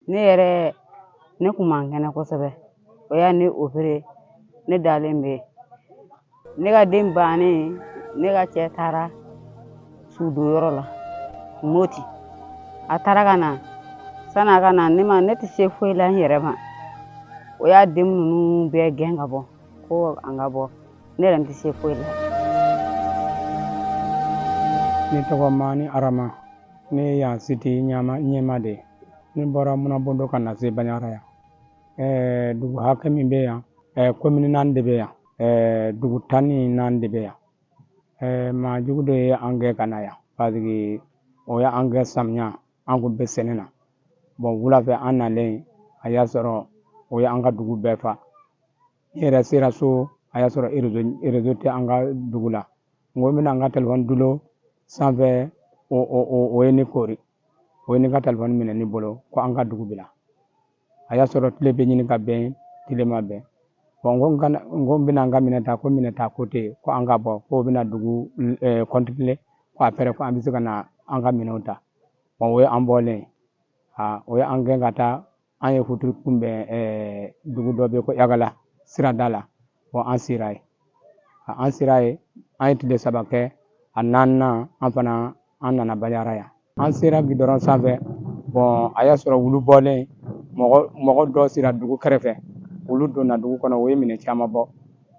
Ne yɛrɛ, ne kun man kɛnɛ kosɛbɛ. O y'a ne opéré, ne dalen bɛ yen. Ne ka den bannen, ne ka cɛ taara sudonyɔrɔ la Moti. A taara ka na, san'a ka na, ne ma ne tɛ se foyi la n yɛrɛ ma. O y'a den ninnu bɛɛ gɛn ka bɔ ko an ka bɔ. Ne yɛrɛ tɛ se foyi la. Ne tɔgɔ Mani Arama. Ne ye yan site ɲɛma de ye. Ne bɔra Munabondo ka na se Bandiagara yan. Dugu hakɛ min bɛ yan, commune 4 de bɛ yan, dugu 14 de bɛ yan. Maa jugu de ye an gɛn ka na yan, parce que o y'an gɛn samiya, an kun bɛ sɛnɛ na. Bon, wula fɛ an nalen, a y'a sɔrɔ o ye an ka dugu bɛɛ fa. N yɛrɛ sera so, a y'a sɔrɔ réseau tɛ an ka dugu la. N ko n bɛna n ka téléphone dulo sanfɛ, o ye ne kori, o ye ne ka téléphone minɛ ne bolo ko an ka dugu bila. A y'a sɔrɔ tile bɛ ɲini ka bɛn, tile ma bɛn. Bon, n ko n ko n bɛna n ka minɛ ta, ko minɛ ta ko tɛ yen, ko an ka bɔ, ko bɛna dugu contrôler, ko après ko an bɛ se ka na an ka minɛnw ta. Bon, o ye an bɔlen ye. O ye an gɛn ka taa. An ye futuri kunbɛn dugu dɔ bɛ yen ko Yagala, sirada la. Bon, an sera yen, an sera yen, an ye tile 3 kɛ. A naaninan, an fana an nana Bandiagara yan. An sera gidɔrɔn sanfɛ. Bon, a y'a sɔrɔ wulu bɔlen, mɔgɔ dɔ sera dugu kɛrɛfɛ, olu donna dugu kɔnɔ, o ye minɛ caman bɔ.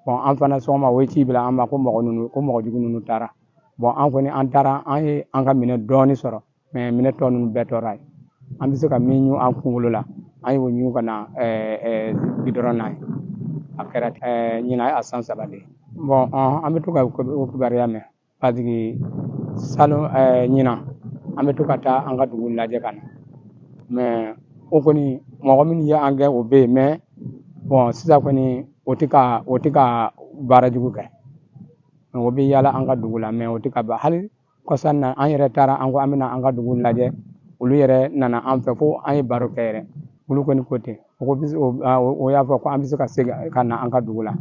Bon, an fana sɔgɔma, o ye ci bila an ma ko mɔgɔ ninnu, ko mɔgɔ jugu ninnu taara. Bon, an kɔni an taara, an ye an ka minɛ dɔɔni sɔrɔ, mais minɛ tɔ ninnu bɛɛ tora yen. An bɛ se ka min ɲu an kunkolo la, an y'o ɲu ka na gidɔrɔn na ye. A kɛra ɲinan ye a san 3 de ye. Bon, an bɛ to ka o kibaruya mɛn, parce que salon ɲinan an bɛ to ka taa an ka dugu lajɛ ka na. Mais o kɔni, mɔgɔ minnu ye an gɛn, o bɛ yen. Mais bon, sisan kɔni, o tɛ ka baara jugu kɛ. O bɛ yaala an ka dugu la, mais o tɛ ka hali kɔsa na. An yɛrɛ taara, an ko an bɛna an ka dugu lajɛ, olu yɛrɛ nana an fɛ fo an ye baro kɛ yɛrɛ. Olu kɔni ko ten, o ko o y'a fɔ ko an bɛ se ka segin ka na an ka dugu la.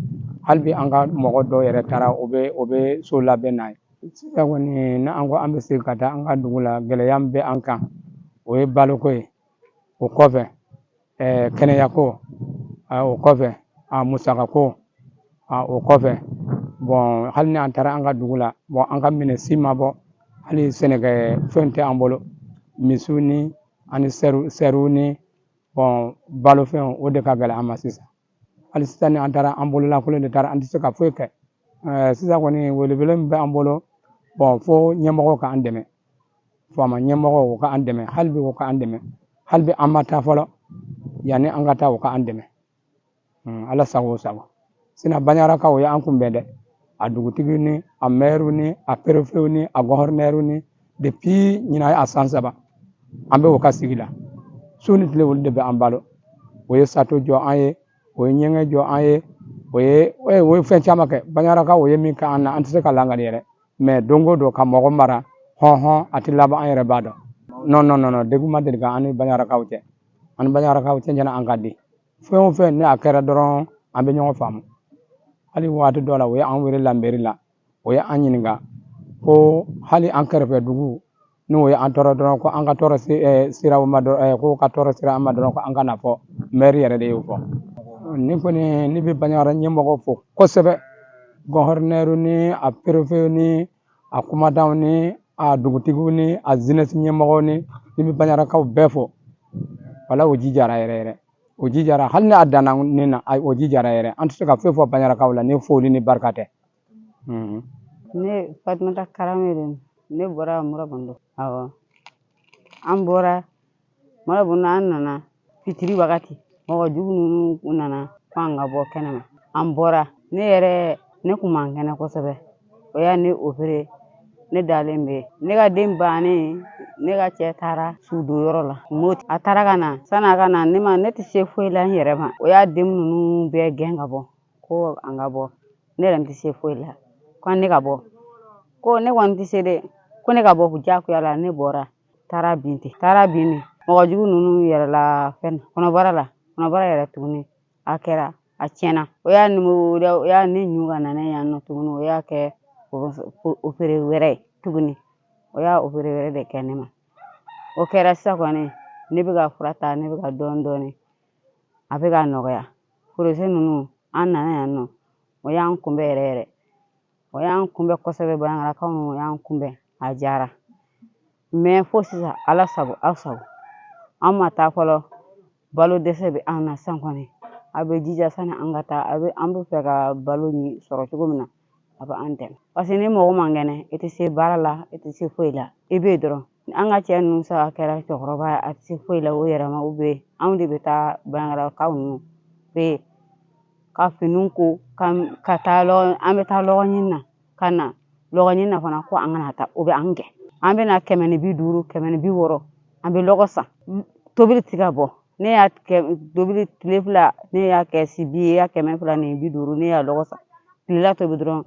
Hali bi an ka mɔgɔ dɔw yɛrɛ taara, o bɛ so labɛn n'a ye. Sisan kɔni, n'an ko an bɛ segin ka taa an ka dugu la, gɛlɛya min bɛ an kan, o ye baloko ye. O kɔfɛ, kɛnɛyako, o kɔfɛ, a musakako, o kɔfɛ. Bon, hali ni an taara an ka dugu la, bon, an ka minɛ si ma bɔ, hali sɛnɛkɛ fɛn tɛ an bolo, misiw ni ani sɛriw ni. Bon, balofɛnw, o de ka gɛlɛn an ma sisan. Hali sisan, ni an taara, an bololankolon de taara, an tɛ se ka foyi kɛ. Sisan kɔni, welewele min bɛ an bolo, bon, fo ɲɛmɔgɔw k'an dɛmɛ, faama ɲɛmɔgɔw, u k'an dɛmɛ hali bi, u k'an dɛmɛ hali bi. An ma taa fɔlɔ, yanni an ka taa, u k'an dɛmɛ. Ala sago o sago. Sinon Bandiagarakaw ye an kunbɛn dɛ, a dugutigi ni a maire ni a préfet ni a gouverneur ni. Depuis ɲinan ye a san 3, an bɛ o ka sigi la. Su ni tile, olu de bɛ an balo. O ye château jɔ an ye, o ye ɲɛgɛn jɔ an ye, o ye fɛn caman kɛ. Bandiagarakaw, o ye min kɛ an na, an tɛ se ka lakali yɛrɛ. Mais don o don ka mɔgɔ mara hɔn hɔn, a tɛ laban, an yɛrɛ b'a dɔn. Non, non, non, non, degun ma deli ka an ni Bandiagarakaw cɛ. An ni Bandiagarakaw cɛ ɲɛna, an ka di. Fɛn o fɛn ni a kɛra dɔrɔn, an bɛ ɲɔgɔn faamu. Hali waati dɔ la, o ye an wele la mairie la, o ye an ɲininka ko hali an kɛrɛfɛ dugu n'o ye an tɔɔrɔ dɔrɔn, ko an ka tɔɔrɔ sera o ma dɔrɔn, ko ka tɔɔrɔ sera an ma dɔrɔn, ko an ka na fɔ. Maire yɛrɛ de y'o fɔ. Ni kɔni, ne bɛ Bandiagara ɲɛmɔgɔw fo kosɛbɛ, gouverneur ni a préfet ni a kumadanw ni a dugutigiw ni a jeunesse ɲɛmɔgɔw ni. Ne bɛ Bandiagarakaw bɛɛ fo. Wala, o jijara yɛrɛ yɛrɛ, o jijara. Hali ni a danna ne na, o jijara yɛrɛ. An tɛ se ka foyi fɔ Bandiagarakaw la ni foli ni barika tɛ. Ne Fatumata Karame de, ne bɔra Murabondo. Awɔ, an bɔra Murabondo, an nana fitiri wagati. Mɔgɔ jugu ninnu nana ko an ka bɔ kɛnɛma, an bɔra. Ne yɛrɛ, ne kun man kɛnɛ kosɛbɛ. O y'a ne opéré, ne dalen bɛ yen. Ne ka den bannen, ne ka cɛ taara sudonyɔrɔ la Moti. A taara ka na, san'a ka na, ne ma ne tɛ se foyi la n yɛrɛ ma. O y'a den ninnu bɛɛ gɛn ka bɔ ko an ka bɔ. Ne yɛrɛ tɛ se foyi la, ko ne ka bɔ, ko ne kɔni tɛ se dɛ, ko ne ka bɔ diyagoya la. Ne bɔra, taara bin ten, taara bin de. Mɔgɔ jugu ninnu yɛrɛla fɛn kɔnɔbara la, kɔnɔbara yɛrɛ tuguni, a kɛra a tiɲɛna. O y'a o y'a ne ɲu ka na ne yan nɔ tuguni. O y'a kɛ opéré wɛrɛ ye tuguni, o y'a opéré wɛrɛ de kɛ ne ma. O kɛra sisan kɔni. Ne bɛ ka fura ta, ne bɛ ka dɔɔni dɔɔni, a bɛ ka nɔgɔya. Projet ninnu, an nana yan nɔ, o y'an kunbɛn yɛrɛ yɛrɛ, o y'an kunbɛn kosɛbɛ. Banjagarakaw ninnu, o y'an kunbɛn, a diyara. Mais fo sisan, Ala sago aw sago, an ma taa fɔlɔ. Balo dɛsɛ bɛ an na sisan kɔni. A bɛ jija sani an ka taa, a bɛ an bɛ fɛ ka balo ɲini sɔrɔ cogo min na, a bɛ an dɛmɛ, parce que ni mɔgɔ man kɛnɛ, i tɛ se baara la, i tɛ se foyi la, i bɛ yen dɔrɔn. An ka cɛ ninnu sa, a kɛra cɛkɔrɔba ye, a tɛ se foyi la o yɛrɛ ma. U bɛ anw de bɛ taa Banjagarakaw ninnu fɛ yen ka finiw ko, ka taa lɔgɔ, an bɛ taa lɔgɔ ɲini na, ka na lɔgɔ ɲini na fana ko an kana taa, o bɛ an gɛn. An bɛ na 150, 160, an bɛ lɔgɔ san, tobili tɛ ka bɔ. Ne y'a kɛ tobili tile 2, ne y'a kɛ si bi ye 250, ne y'a lɔgɔ san tilela tobi dɔrɔn,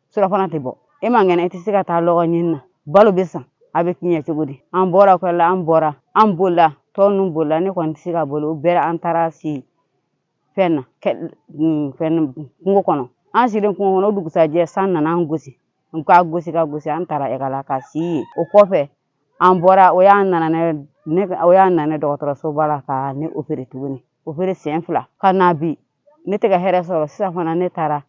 surafana tɛ bɔ. E man kɛnɛ, i tɛ se ka taa lɔgɔ ɲini na, balo bɛ san, a bɛ ɲɛ cogo di? An bɔra kɔrɔ la, an bɔra, an bolila, tɔ ninnu bolila, ne kɔni tɛ se ka boli. O bɛɛ an taara si fɛn na, fɛn kungo kɔnɔ. An sigilen kungo kɔnɔ, o dugusajɛ san nana an gosi, n ka gosi ka gosi, an taara ekɔli la ka si yen. O kɔfɛ an bɔra, o y'an nana ne, o y'an nana dɔgɔtɔrɔsoba la ka ne opéré tuguni, opéré siɲɛ 2 ka na bi, ne tɛ ka hɛrɛ sɔrɔ. Sisan fana ne taara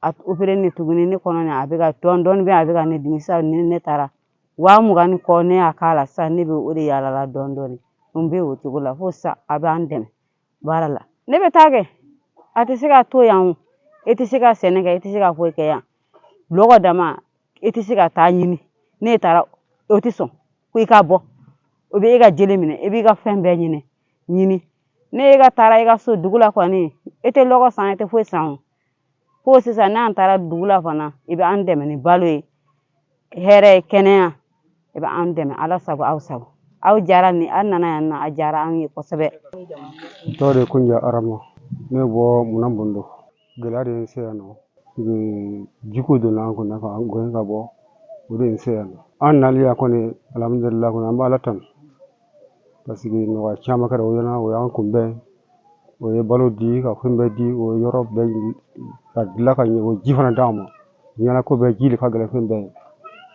a opéré ne tuguni, ne kɔnɔ a bɛ ka dɔɔni dɔɔni bɛ, a bɛ ka ne dimi. Sisan ni ne taara 20,000 ni kɔ, ne y'a k'a la. Sisan ne bɛ o de yaala la dɔɔni dɔɔni, n bɛ o cogo la fo sisan. A b'an dɛmɛ baara la, ne bɛ taa kɛ, a tɛ se ka to yan o. E tɛ se ka sɛnɛ kɛ, e tɛ se ka foyi kɛ yan, lɔgɔ dama e tɛ se ka taa ɲini. Ne taara, o tɛ sɔn ko i ka bɔ, o bɛ e ka jeli minɛ, e b'i ka fɛn bɛɛ ɲini ɲini. Ne e ka taara i ka so dugu la kɔni, e tɛ lɔgɔ san, e tɛ foyi san o. Fo sisan n'an taara dugu la fana, i bɛ an dɛmɛ ni balo ye, hɛrɛ ye, kɛnɛya, i bɛ an dɛmɛ. Ala sago aw sago, aw diyara ni aw nana yan nɔ, a diyara an ye kosɛbɛ. N tɔgɔ de ye Kunja Arama, ne bɛ bɔ Munna-Bondo. Gɛlɛya de ye n se yan nɔ, jiko donna an kunna ka an gɛn ka bɔ, o de ye n se yan nɔ. An nali yan kɔni, alhamdulillah kɔni, an bɛ Ala tanu parce que nɔgɔya caman kɛra o ɲɛna. O y'an kunbɛn, o ye balo di, ka fɛn bɛɛ di, o ye yɔrɔ bɛɛ ka dilan ka ɲɛ, o ji fana d'an ma. Ɲɛna ko bɛɛ ji de ka gɛlɛn fɛn bɛɛ ye,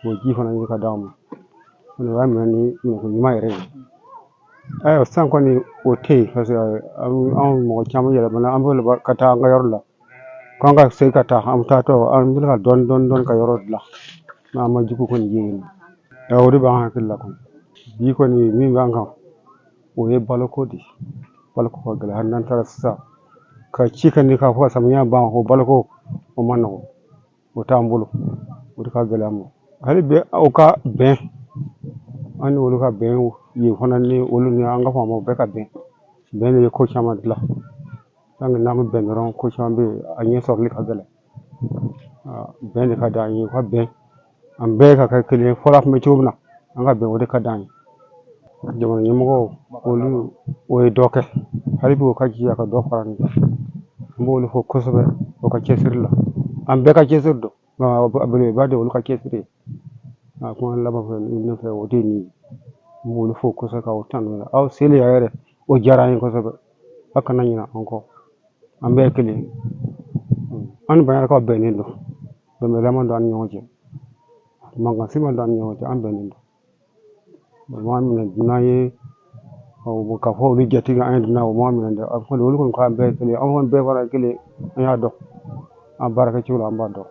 o ji fana ɲini ka d'an ma. O y'a minɛ ni minɛko ɲuman yɛrɛ ye. Ayiwa, sisan kɔni o tɛ yen, parce que anw mɔgɔ caman yɛlɛmana, an bɛ ka taa an ka yɔrɔ la, k'an ka segin ka taa, an taatɔ an bɛ ka dɔɔni dɔɔni dɔɔni ka yɔrɔ dilan, n'an ma jugu kɔni ye yen nɔ. O de b'an hakili la kɔni. Bi kɔni min b'an kan, o ye baloko de ye. Baloko ka gɛlɛn, hali n'an taara sisan ka ci kɛ ni k'a fɔ ka samiya ban, o baloko o man nɔgɔn, o t'an bolo, o de ka gɛlɛn an ma. Hali bi aw ka bɛn, an ni olu ka bɛn yen fana, ni olu ni an ka faamaw bɛɛ ka bɛn. Bɛn de bɛ ko caman dilan. Tant que n'an ma bɛn dɔrɔn, ko caman bɛ yen, a ɲɛ sɔrɔli ka gɛlɛn. Bɛn de ka d'an ye, u ka bɛn, an bɛɛ ka kɛ kelen ye. Fɔlɔ a tun bɛ cogo min na, an ka bɛn, o de ka d'an ye. Jamana ɲɛmɔgɔw, olu o ye dɔ kɛ, hali bi o ka jija ka dɔ fara nin kan. An b'olu fo kosɛbɛ o ka cɛsiri la. An bɛɛ ka cɛsiri don, nka belebeleba de olu ka cɛsiri ye. A kuma laban fɛ ne fɛ, o de ye nin ye. N b'olu fo kosɛbɛ k'aw tanu. Aw seli yɛrɛ, o diyara an ye kosɛbɛ. Aw kana ɲinɛ an kɔ, an bɛɛ ye kelen ye. An ni Banjagarakaw bɛnnen don, bɛnbaliya ma don an ni ɲɔgɔn cɛ, mankan si ma don an ni ɲɔgɔn cɛ, an bɛnnen don. O m'an minɛ dunan ye k'a fɔ olu jate an ye dunan, o m'an minɛ dɛ. Olu kɔni k'an bɛɛ ye kelen ye, an kɔni bɛɛ fana ye kelen ye. An y'a dɔn an baara kɛcogo la, an b'a dɔn.